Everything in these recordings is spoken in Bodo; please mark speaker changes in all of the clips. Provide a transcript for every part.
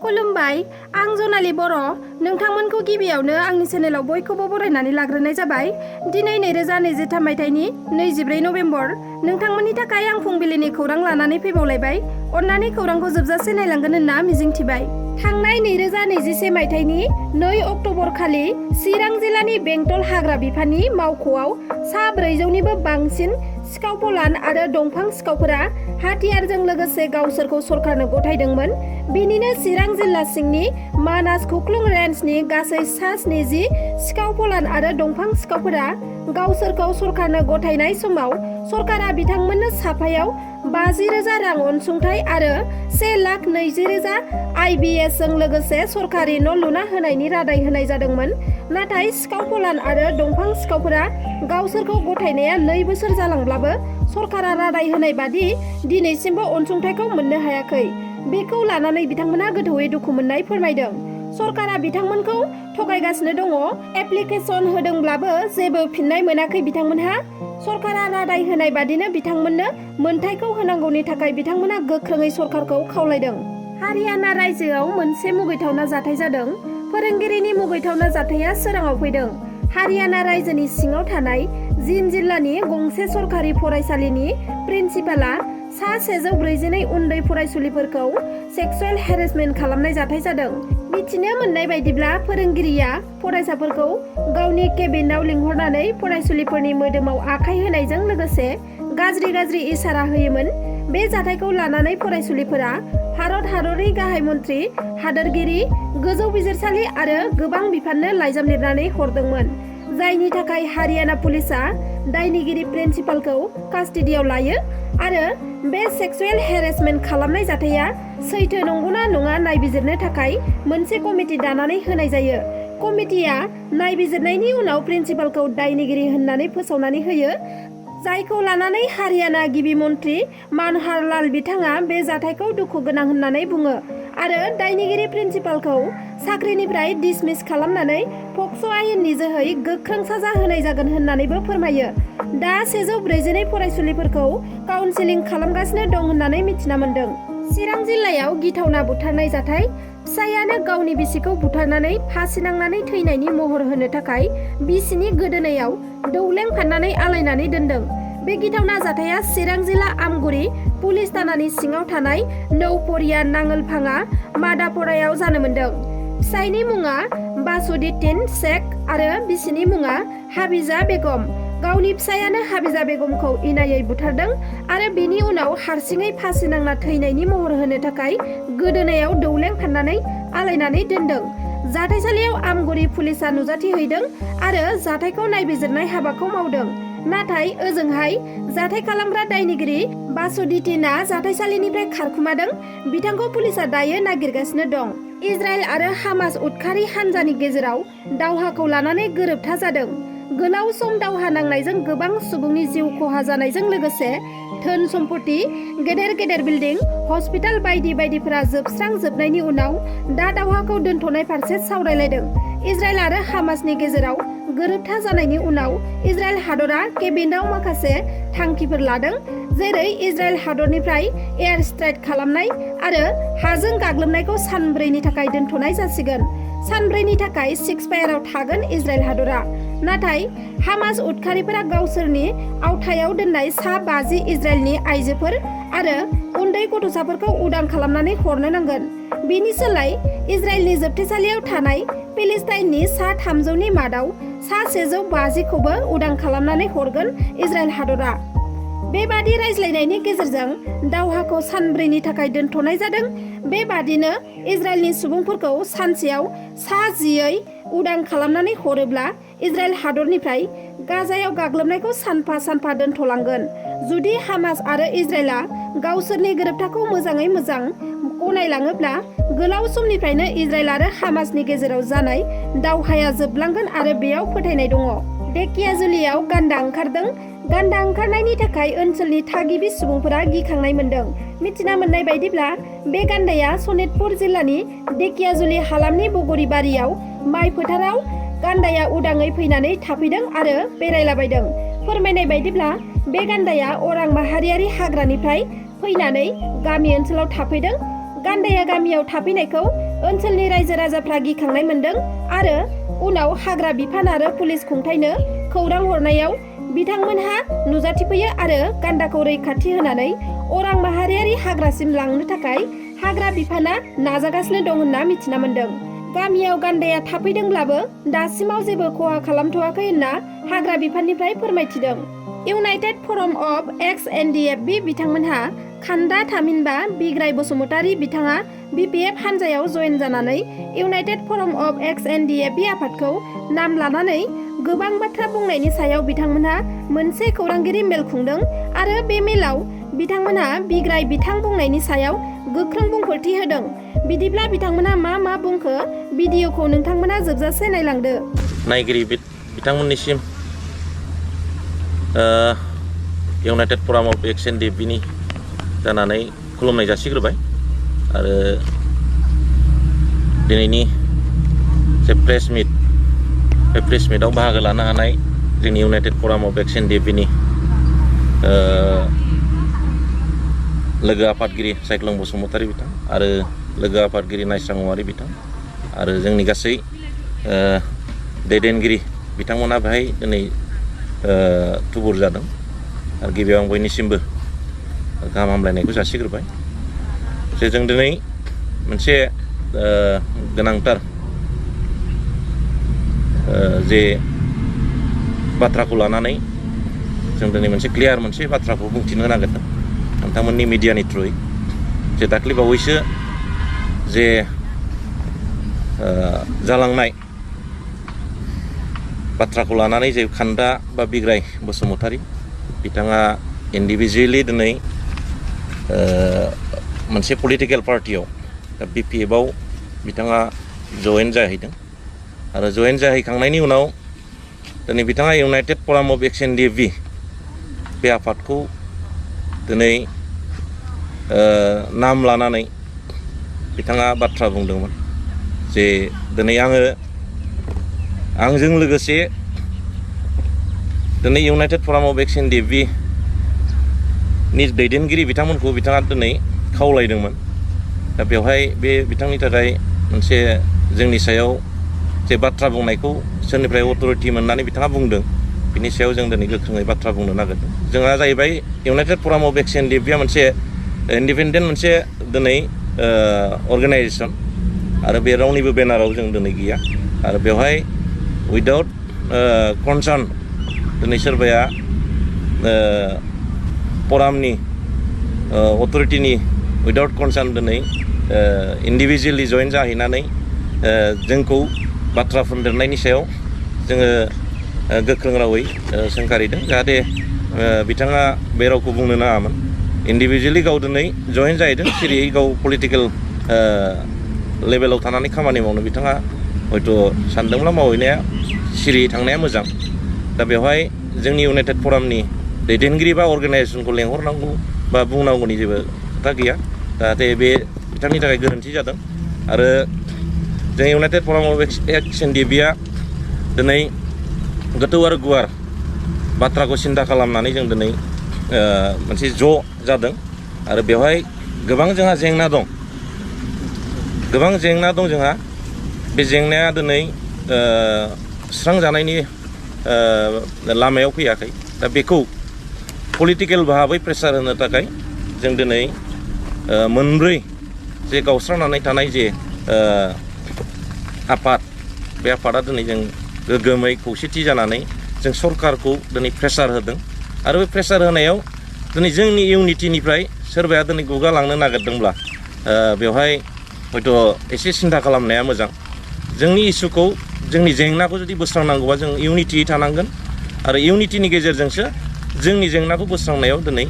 Speaker 1: खुलुमबाय, आं जनालि बर'। नोंथांमोनखौ गिबियावनो आंनि चेनेलाव बयखौबो बरायनानै लाग्रोनाय जाबाय। दिनै 2023 मायथाइनि 24 नभेम्बर। नोंथांमोननि थाखाय आं फुंबिलिनि खौरां लानानै फैबावलायबाय। अन्नानै खौरांखौ जोबजासे नायलांगोन होनना मिजिंथिबाय। थांनाय 2021 मायथाइनि 2 अक्ट'बर खालि चिरां जिल्लानि बेंटल हाग्रा बिफाननि मावख'आव सा 400निबो बांसिन सिखाव फलान आरो दंफां सिखावफोरा हाथियारजों लोगोसे गावसोरखौ सरकारनो गथायदोंमोन। बेनिनो चिरां जिल्ला सिंनि मानास खुख्लुं रेन्जनि गासै सा 70 सिखाव फलान आरो दंफां सिखावफोरा गावसोरखौ सरकारनो गथायनाय समाव सरकारा बिथांमोननो साफायाव 50,000 रां अनसुंथाइ आरो 1,20,000 IBS जों लोगोसे सरकारि न' लुना होनायनि रादाय होनाय जादोंमोन। नाथाय सिखाव फलान आरो दंफां सिखावफोरा गावसोरखौ गथायनाया 2 बोसोर जालांब्लाबो सरकारा रादाय होनाय बादि दिनैसिमबो अनसुंथाइखौ मोननो हायाखै। बेखौ लानानै बिथांमोनहा गोथौयै दुखु मोननाय फोरमायदों। सरकारा बिथांमोनखौ थगायगासिनो दङ। एप्लिकेसन होदोंब्लाबो जेबो फिननाय मोनाखै बिथांमोनहा। सरकारा रादाय होनाय बादिनो बिथांमोननो मोनथायखौ होनांगौनि थाखाय बिथांमोनहा गोख्रोङै सरकारखौ खावलायदों। हारियाना रायजोआव मोनसे मुगैथावना जाथाय जादों। फोरोंगिरिनि मुगैथावना जाथाया सोराङाव फैदों। हारियाना रायजोनि सिङाव थानाय जिन जिल्लानि गंसे सरकारि फरायसालिनि प्रिन्सिपालआ सा 142 उन्दै फरायसुलिफोरखौ सेक्सुवेल हेरेसमेन्ट खालामनाय जाथाय जादों। मिथिनो मोननाय बायदिब्ला फोरोंगिरिया फरायसाफोरखौ गावनि केबिनआव लिंहरनानै फरायसुलिफोरनि मोदोमाव आखाइ होनायजों लोगोसे गाज्रि इसारा होयोमोन। बे जाथायखौ लानानै फरायसुलिफोरा भारत हादरनि गाहाय मन्त्रि, हादोरगिरि, गोजौ बिजिरसालि आरो गोबां बिफाननो लाइजाम लिरनानै हरदोंमोन, जायनि थाखाय हारियाना पुलिसआ दायनिगिरि प्रिन्सिपालखौ कास्टडियाव लायो आरो बे सेक्सुवेल हेरेसमेन्ट खालामनाय जाथाया सैथो नंगौना नङा नायबिजिरनो थाखाय मोनसे कमिटि दानानै होनाय जायो। कमिटिया नायबिजिरनायनि उनाव प्रिन्सिपालखौ दायनिगिरि होननानै फोसावनानै होयो, जायखौ लानानै हारियाना गिबि मन्त्रि मन'हार लाल बिथाङा बे जाथायखौ दुखु गोनां होननानै बुङो आरो दायनिगिरि प्रिन्सिपालखौ साख्रिनिफ्राय डिसमिस खालामनानै पक्स' आयेननि जोहै गोख्रों साजा होनाय जागोन होननानैबो फोरमायो। दा 142 फरायसुलिफोरखौ काउन्सेलिं खालामगासिनो दं होननानै मिथिना मोन्दों। चिरां जिल्लायाव गिथावना बुथारनाय जाथाय। फिसायानो गावनि बिसिखौ बुथारनानै फासि नांनानै थैनायनि महर होनो थाखाय बिसिनि गोदोनायाव दौलें फाननानै आलायनानै दोनदों। बे गिथावना जाथाया चिरां जिल्ला आमगुरि पुलिस थानानि सिङाव थानाय नौपरिया नाङोलफाङा मादापरायाव जानो मोन्दों। फिसायनि मुङा बासुद्दिन शेख आरो बिसिनि मुङा हाबिजा बेगम। गावनि फिसायानो हाबिजा बेगमखौ इनायै बुथारदों आरो बेनि उनाव हारसिङै फासि नांना थैनायनि महर होनो थाखाय गोदोनायाव दौलें फाननानै आलायनानै दोनदों। जाथायसालियाव आमगुरि पुलिसआ नुजाथिहैदों आरो जाथायखौ नायबिजिरनाय हाबाखौ मावदों। नाथाय ओजोंहाय जाथाय खालामग्रा दायनिगिरि बासुद्दिना जाथायसालिनिफ्राय खारखुमादों। बिथांखौ पुलिसआ दायो नागिरगासिनो दं। इजराइल आरो हामास उदखारि हानजानि गेजेराव दावहाखौ लानानै गोरोबथा जादों। गोलाव सम दावहा नांनायजों गोबां सुबुंनि जिउ खहा जानायजों लोगोसे धोन सम्पति, गेदेर बिल्डिं, हस्पिटाल बायदि बायदिफोरा जोबस्रांजोबनायनि उनाव दा दावहाखौ दोनथ'नाय फारसे सावरायलायदों। इजराइल आरो हामासनि गेजेराव गोरोबथा जानायनि उनाव इजराइल हादरा केबिनेटआव माखासे थांखिफोर लादों, जेरै इजराइल हादरनिफ्राय एयार स्ट्राइक खालामनाय आरो हाजों गाग्लोबनायखौ सानब्रैनि थाखाय दोनथ'नाय जासिगोन। सानब्रैनि थाखाय सिक्सफायाराव थागोन इजराइल हादरा। नाथाय हामास उदखारिफोरा गावसोरनि आवथायाव दोननाय सा 50 इजराइलनि आइजोफोर आरो उन्दै गथ'साफोरखौ उदां खालामनानै हरनो नांगोन। बेनि सोलाय इजराइलनि जोबथेसालियाव थानाय फिलिस्टाइननि सा 300नि मादाव सा 150खौबो उदां खालामनानै हरगोन इजराइल हादरा। बेबादि रायज्लायनायनि गेजेरजों दावहाखौ सानब्रैनि थाखाय दोनथ'नाय जादों। बेबादिनो इजराइलनि सुबुंफोरखौ सानसेयाव सा 10 उदां खालामनानै हरोब्ला इजराइल हादरनिफ्राय गाजायाव गाग्लोबनायखौ सानफा दोनथ'लांगोन। जुदि हामास आरो इजराइलआ गावसोरनि गोरोबथाखौ मोजाङै मोजां गनायलाङोब्ला गोलाव समनिफ्रायनो इजराइल आरो हामासनि गेजेराव जानाय दावहाया जोबलांगोन आरो बेयाव फोथायनाय दङ। धेकियाजुलियाव गान्दा ओंखारदों। गान्दा ओंखारनायनि थाखाय ओनसोलनि थागिबि सुबुंफोरा गिखांनाय मोन्दों। मिथिना मोननाय बायदिब्ला बे गान्दाया सनितपुर जिल्लानि धेकियाजुलि हालामनि बगरिबारियाव माइ फोथाराव गान्दाया उदाङै फैनानै थाफैदों आरो बेरायलाबायदों। फोरमायनाय बायदिब्ला बे गान्दाया अरां माहारियारि हाग्रानिफ्राय फैनानै गामि ओनसोलाव थाफैदों। गान्दाया गामियाव थाफैनायखौ ओनसोलनि रायजो राजाफ्रा गिखांनाय मोन्दों आरो उनाव हाग्रा बिफान आरो पुलिस खुंथायनो खौरां हरनायाव बिथांमोनहा नुजाथिफैयो आरो गान्दाखौ रैखाथि होनानै अरां माहारियारि हाग्रासिम लांनो थाखाय हाग्रा बिफाना नाजागासिनो दं होनना मिथिना मोन्दों। गामियाव गान्दाया थाफैदोंब्लाबो दासिमाव जेबो खहा खालामथ'वाखै होनना हाग्रा बिफाननिफ्राय फोरमायथिदों। United forum of ex NDFB बिथांमोनहा खान्दा थामहिनबा बिग्राय बसुमतारी बिथाङा बिपिएफ हानजायाव जयेन जानानै united forum of ex NDFB आफादखौ नाम लानानै गोबां बाथ्रा बुंनायनि सायाव बिथांमोनहा मोनसे खौरांगिरि मेल खुंदों आरो बे मेलाव बिथांमोनहा बिग्राय बिथां बुंनायनि सायाव गोख्रों बुंफोरथि होदों। बिदिब्ला बिथांमोनहा मा बुंखो भिडिअखौ नोंथांमोना जोबजासे नायलांदो।
Speaker 2: नायगिरि बिथांमोननिसिम इउनाइटेड फराम अफ एक्स एनडिएफबिनि जानानै खुलुमनाय जासिग्रोबाय आरो दिनैनि जे प्रेस मिट बे प्रेस मिटआव बाहागो लानो हानाय जोंनि इउनाइटेड फराम अफ एक्स एनडिएफबिनि लोगो आफादगिरि साइख्लं बसुमतारी बिथां आरो लोगो आफादगिरि नायस्रां औवारी बिथां आरो जोंनि गासै दैदेनगिरि बिथांमोना बेहाय दिनै थुबुर जादों आरो गिबियाव आं बयनिसिमबो गाहाम हामलायनायखौ जासिग्रोबाय जे जों दिनै मोनसे गोनांथार जे बाथ्राखौ लानानै जों दिनै मोनसे क्लियार मोनसे बाथ्राखौ बुंथिनो नागिरदों नोंथांमोननि मिडियानि थ्रुयै जे दाख्लै बावैसो जे जालांनाय बाथ्राखौ लानानै जे खान्दा बा बिग्राय बसुमतारी बिथाङा इन्डिभिजुवेलि दिनै मोनसे पलिटिकेल पार्टियाव बिपिएफआव बिथाङा जयेन जाहैदों आरो जयेन जाहैखांनायनि उनाव दिनै बिथाङा United forum of ex NDFB बे आफादखौ दिनै नाम लानानै बिथाङा बाथ्रा बुंदोंमोन जे दिनै आंजों लोगोसे दिनै united forum of ex NDFB नि दैदेनगिरि बिथांमोनखौ बिथाङा दिनै खावलायदोंमोन दा बेवहाय बे बिथांनि थाखाय मोनसे जोंनि सायाव जे बाथ्रा बुंनायखौ सोरनिफ्राय अथ'रिटि मोननानै बिथाङा बुंदों बिनि सायाव जों दिनै गोख्रोङै बाथ्रा बुंनो नागिरदों। जोंहा जाहैबाय इउनाइटेड फराम अफ एक्स एनडिएफबिआ मोनसे इन्डिपेन्डेन्ट मोनसे दिनै अर्गेनाइजेसन आरो बे रावनिबो बेनाराव जों दिनै गैया आरो बेवहाय उइदाउट कनसार्न दिनै सोरबाया फरामनि अथ'रिटिनि उइदाउट कनसार्न दिनै इन्डिभिजुवेलि जयेन जाहैनानै जोंखौ बाथ्रा फोरमायनायनि सायाव जोङो गोख्रों रावै सोंखारिदों जाहाथे बिथाङा बे रावखौ बुंनो नाङामोन। इन्डिभिजुवेलि गाव दिनै जयेन जाहैदों सिरियै गाव पलिटिकेल लेभेलाव थानानै खामानि मावनो बिथाङा हयथ' सानदोंब्ला मावहैनाया सिरियै थांनाया मोजां। दा बेवहाय जोंनि इउनाइटेड फरामनि दैदेनगिरि बा अर्गेनाइजेसनखौ लेंहरनांगौ बा बुंनांगौनि जेबो खोथा गैया जाहाथे बे बिथांनि थाखाय गोरोन्थि जादों आरो जों इउनाइटेड फराम अफ एक्स एनडिएफबिआ दिनै गोथौ आरो गुवार बाथ्राखौ सिन्था खालामनानै जों दिनै मोनसे ज' जादों आरो बेवहाय गोबां जोंहा जेंना दं जोंहा बे जेंनाया दिनै सुस्रांजानायनि लामायाव फैयाखै दा बेखौ पलिटिकेल भाबै प्रेसार होनो थाखाय जों दिनै मोनब्रै जे गावस्रानानै थानाय जे आफाद बे आफादा दिनै जों गोग्गोमै खौसेथि जानानै जों सरकारखौ दिनै प्रेसार होदों आरो बे प्रेसार होनायाव दिनै जोंनि इउनिटिनिफ्राय सोरबाया दिनै गुगालांनो नागिरदोंब्ला बेवहाय हयथ' एसे सिन्था खालामनाया मोजां। जोंनि इसुखौ जोंनि जेंनाखौ जुदि बोस्रांनांगौबा जों इउनिटियै थानांगोन आरो इउनिटिनि गेजेरजोंसो जोंनि जेंनाखौ बोस्रांनायाव दिनै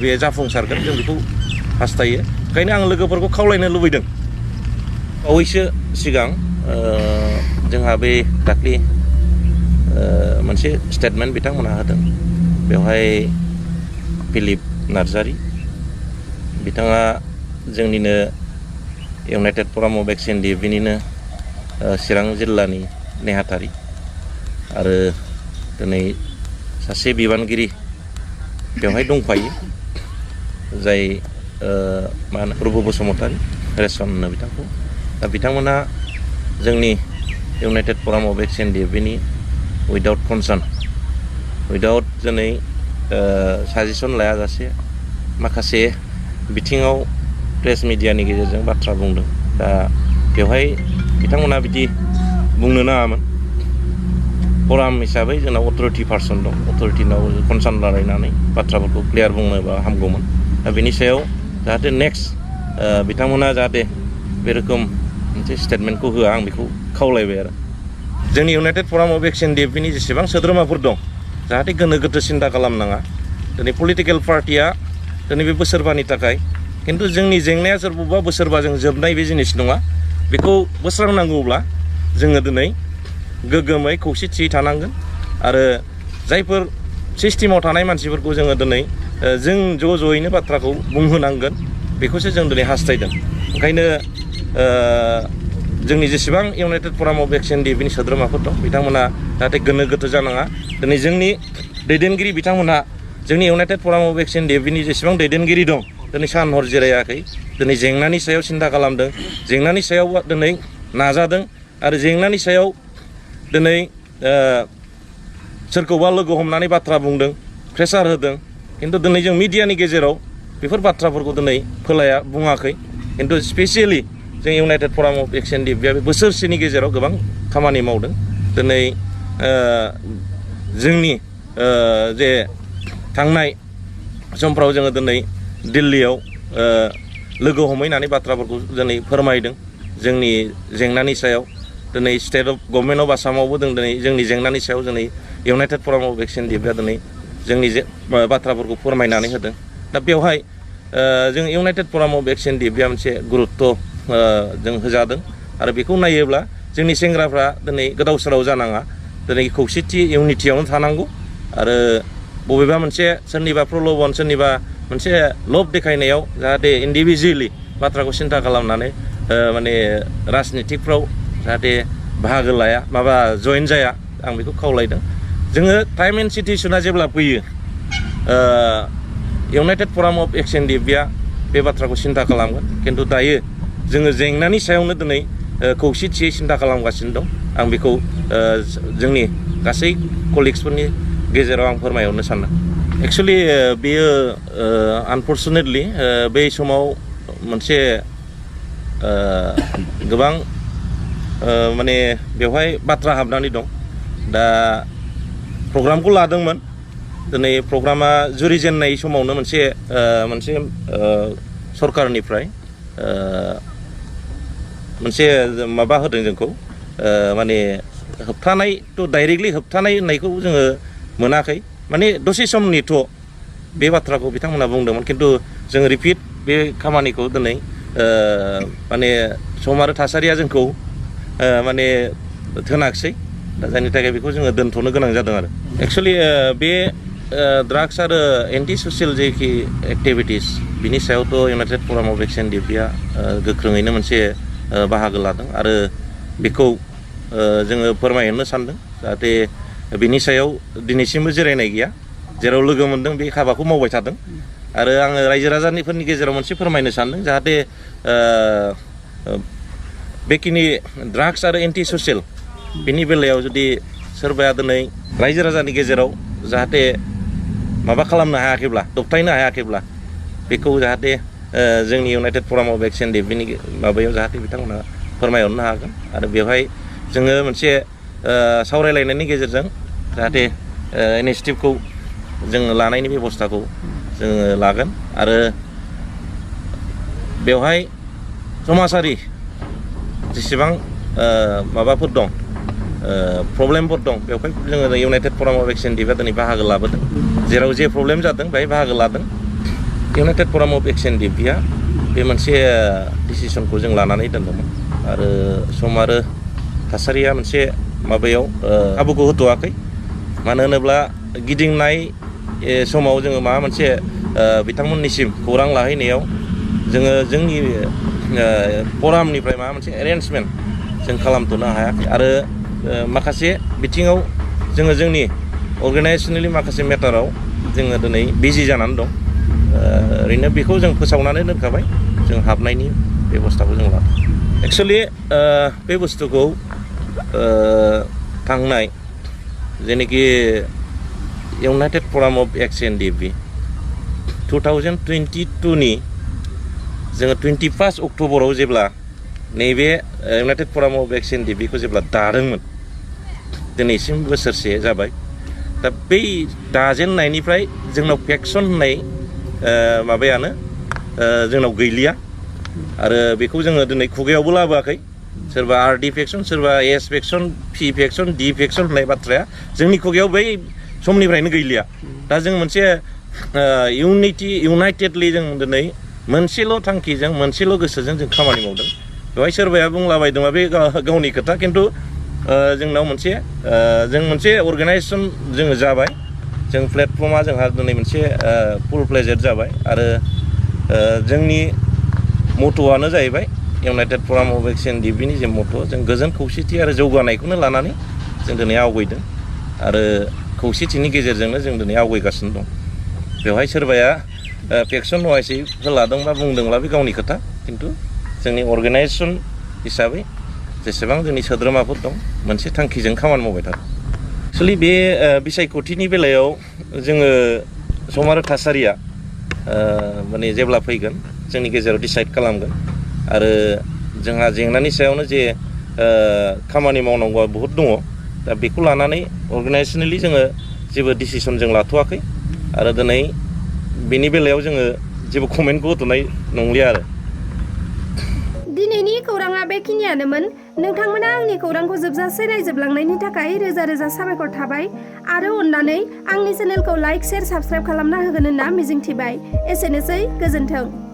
Speaker 2: बे जाफुंसारगोन जों बेखौ हास्थायो। ओंखायनो आं लोगोफोरखौ खावलायनो लुबैदों बावैसो सिगां जोंहा बे दाख्लि मोनसे स्टेटमेन्ट बिथांमोनहा होदों बेवहाय फिलिप नार्जारी बिथाङा जोंनिनो इउनाइटेड फराम अफ एक्स एनडिएफबिनिनो चिरां जिल्लानि नेहाथारि आरो दिनै सासे बिबानगिरि बेवहाय दंफायो जाय मा होनो प्रभु बसुमतारी रेसन होनो बिथांखौ दा बिथांमोना जोंनि united forum of ex N D F नि उइदाउट कनसार्न उइदाउट दिनै साजेसन लायाजासे माखासे बिथिङाव प्रेस मिडियानि गेजेरजों बाथ्रा बुंदों दा बेवहाय बिथांमोना बिदि बुंनो नाङामोन फराम हिसाबै जोंनाव अथरिटि पार्सन दं अथरिटिनाव कनसार्न लालायनानै बाथ्राफोरखौ क्लियार बुंनोबा हामगौमोन दा बेनि सायाव जाहाथे नेक्स्ट बिथांमोना जाहाथे बे रोखोम मोनसे स्टेटमेन्टखौ होआ आं बेखौ खावलायबाय आरो जोंनि united forum of ex N D F नि जेसेबां सोद्रोमाफोर दं जाहाथे गोनो गोथो सिन्था खालामनाङा दिनै पलिटिकेल पार्टिया दिनै बे बोसोरबानि थाखाय खिन्थु जोंनि जेंनाया सोरबा बोसोरबाजों जोबनाय बे जिनिस नङा बेखौ बोस्रांनांगौब्ला जोङो दिनै गोग्गोमै खौसेथियै थानांगोन आरो जायफोर सिस्टेमाव थानाय मानसिफोरखौ जोङो दिनै जों ज' ज'यैनो बाथ्राखौ बुंहोनांगोन बेखौसो जों दिनै हास्थायदों ओंखायनो जोंनि जेसेबां united forum of ex N D F नि सोद्रोमाफोर दं बिथांमोना जाहाथे गोनो गोथो जानाङा दिनै जोंनि दैदेनगिरि बिथांमोनहा जोंनि united forum of ex N D F नि जेसेबां दैदेनगिरि दं दिनै सान हर जिरायाखै दिनै जेंनानि सायाव सिन्था खालामदों जेंनानि सायाव दिनै नाजादों आरो जेंनानि सायाव दिनै सोरखौबा लोगो हमनानै बाथ्रा बुंदों प्रेसार होदों खिन्थु दिनै जों मिडियानि गेजेराव बेफोर बाथ्राफोरखौ दिनै फोलाया बुङाखै खिन्थु स्पेसियेलि जों united forum of ex N D F बे बोसोरसेनि गेजेराव गोबां खामानि मावदों दिनै जोंनि जे थांनाय समफ्राव जोङो दिनै दिल्लीयाव लोगो हमहैनानै बाथ्राफोरखौ दिनै फोरमायदों जोंनि जेंनानि सायाव दिनै स्टेट अफ गभर्नमेन्ट अफ आसामावबो दिनै जोंनि जेंनानि सायाव दिनै united forum of ex N D F आ दिनै जोंनि बाथ्राफोरखौ फोरमायनानै होदों दा बेवहाय जों united forum of ex N D F आ मोनसे गुरुत्त जों होजादों आरो बेखौ नायोब्ला जोंनि सेंग्राफ्रा दिनै गोदाव सोराव जानाङा दिनै खौसेथि इउनिटियावनो थानांगौ आरो बबेबा मोनसे सोरनिबा प्रल'बन सोरनिबा मोनसे लब देखायनायाव जाहाथे इन्डिभिजुवेलि बाथ्राखौ सिन्था खालामनानै माने राजनितिकफ्राव जाहाथे बाहागो लाया माबा जइन जाया आं बेखौ खावलायदों जोङो टाइम एन्ड सिटुएसना जेब्ला फैयो united forum of ex N D F आ बे बाथ्राखौ सिन्था खालामगोन खिन्थु दायो जोङो जेंनानि सायावनो दिनै खौसेथियै सिन्था खालामगासिनो दं आं बेखौ जोंनि गासै कलिग्सफोरनि गेजेराव आं फोरमायहरनो सानदों एक्सुवेलि बेयो आनफर्चुनेटलि बै समाव मोनसे गोबां माने बेवहाय बाथ्रा हाबनानै दं दा प्रग्रामखौ लादोंमोन दिनै प्रग्रामा जुरिजेननाय समावनो मोनसे सरकारनिफ्राय मोनसे माबा होदों जोंखौ माने होबथानाय डाइरेक्टलि होबथानाय होननायखौ जोङो मोनाखै माने दसे सम नेथ' बे बाथ्राखौ बिथांमोना बुंदोंमोन खिन्थु जों रिपिट बे खामानिखौ दिनै माने सम आरो थासारिया जोंखौ माने थोनाखिसै दा जायनि थाखाय बेखौ जोङो दोनथ'नो गोनां जादों आरो एक्सुवेलि बे ड्राग्स आरो एन्टि ससियेल जेखि एक्टिभिटिस बिनि सायावथ' united forum of ex N D F आ गोख्रोङैनो मोनसे बाहागो लादों आरो बेखौ जोङो फोरमायहरनो सानदों जाहाथे बिनि सायाव दिनैसिमबो जिरायनाय गैया जेराव लोगो मोन्दों बे हाबाखौ मावबाय थादों आरो आङो रायजो राजाफोरनि गेजेराव मोनसे फोरमायनो सानदों जाहाथे बेखिनि ड्राग्स आरो एन्टि ससियेल बिनि बेलायाव जुदि सोरबाया दिनै रायजो राजानि गेजेराव जाहाथे माबा खालामनो हायाखैब्ला दबथायनो हायाखैब्ला बेखौ जाहाथे जोंनि united forum of ex N D F नि माबायाव जाहाथे बिथांमोना फोरमायहरनो हागोन आरो बेवहाय जोङो मोनसे सावरायलायनायनि गेजेरजों जाहाथे इनिसिएटिभखौ जोङो लानायनि बेबस्थाखौ जोङो लागोन आरो बेवहाय समाजारि जेसेबां माबाफोर दं प्रब्लेमफोर दं बेवहाय जोङो united forum of ex N D F आ दिनै बाहागो लाबोदों जेराव जे प्रब्लेम जादों बेहाय बाहागो लादों united forum of ex N D F आ बे मोनसे डिसिसनखौ जों लानानै दोनदोंमोन आरो सम आरो थासारिया मोनसे माबायाव खाबुखौ होथ'वाखै मानो होनोब्ला गिदिंनाय समाव जोङो माबा मोनसे बिथांमोननिसिम खौरां लाहैनायाव जोङो जोंनि फरामनिफ्राय माबा मोनसे एरेन्जमेन्ट जों खालामथ'नो हायाखै आरो माखासे बिथिङाव जोङो जोंनि अर्गानाइजेसनेलि माखासे मेटाराव जोङो दिनै बिजि जानानै दं ओरैनो बेखौ जों फोसावनानै दोनखाबाय जों हाबनायनि बेबस्थाखौ जों लादों एक्सुवेलि बे बुस्थुखौ थांनाय जेनोखि united forum of ex N D P 2022 नि जोङो 21 अक्ट'बराव जेब्ला नैबे united forum of ex N D P खौ जेब्ला दादोंमोन दिनैसिम बोसोरसे जाबाय दा बै दाजेननायनिफ्राय जोंनाव फेक्सन होननाय माबायानो जोंनाव गैलिया आरो बेखौ जोङो दिनै खुगायावबो लाबोआखै सोरबा आर डि फेक्सन सोरबा एस फेक्सन पि फेक्सन डि फेक्सन होननाय बाथ्राया जोंनि खुगायाव बै समनिफ्रायनो गैलिया दा जों मोनसे इउनाइटेडलि जों दिनै मोनसेल' थांखिजों मोनसेल' गोसोजों जों खामानि मावदों बेवहाय सोरबाया बुंलाबायदोंबा बे गावनि खोथा खिन्थु जोंनाव जों मोनसे अर्गानाइजेसन जोङो जाबाय जों प्लेटफर्मा जोंहा दिनै मोनसे फुल प्लेजेड जाबाय आरो जोंनि मट'आनो जाहैबाय united forum of ex N D P नि जे मट' जों गोजोन खौसेथि आरो जौगानायखौनो लानानै जों दिनै आवगायदों आरो खौसेथिनि गेजेरजोंनो जों दिनै आवगायगासिनो दं बेवहाय सोरबाया फेक्सन वाइसै लादोंबा बुंदोंब्ला बे गावनि खोथा खिन्थु जोंनि अर्गानाइजेसन हिसाबै जेसेबां जोंनि सोद्रोमाफोर दं मोनसे थांखिजों खामानि मावबाय थादों एक्सुवेलि बे बिसायख'थिनि बेलायाव जोङो सम आरो थासारिया माने जेब्ला फैगोन जोंनि गेजेराव डिसाइड खालामगोन आरो जोंहा जेंनानि सायावनो जे खामानि मावनांगौआ बहुद दङ दा बेखौ लानानै अर्गानाइजेसनेलि जोङो जेबो डिसिसन जों लाथ'वाखै आरो दिनै बेनि बेलायाव जोङो जेबो कमेन्टखौ होथ'नाय नंलिया आरो
Speaker 1: दिनैनि खौराङा बेखिनियानोमोन नोंथांमोना आंनि खौरांखौ जोबजासे नायजोबलांनायनि थाखाय रोजा रोजा साबायखर थाबाय आरो अननानै आंनि चेनेलखौ लाइक शेयार साबस्क्राइब खालामना होगोन होनना मिजिंथिबाय एसेनोसै गोजोन्थों।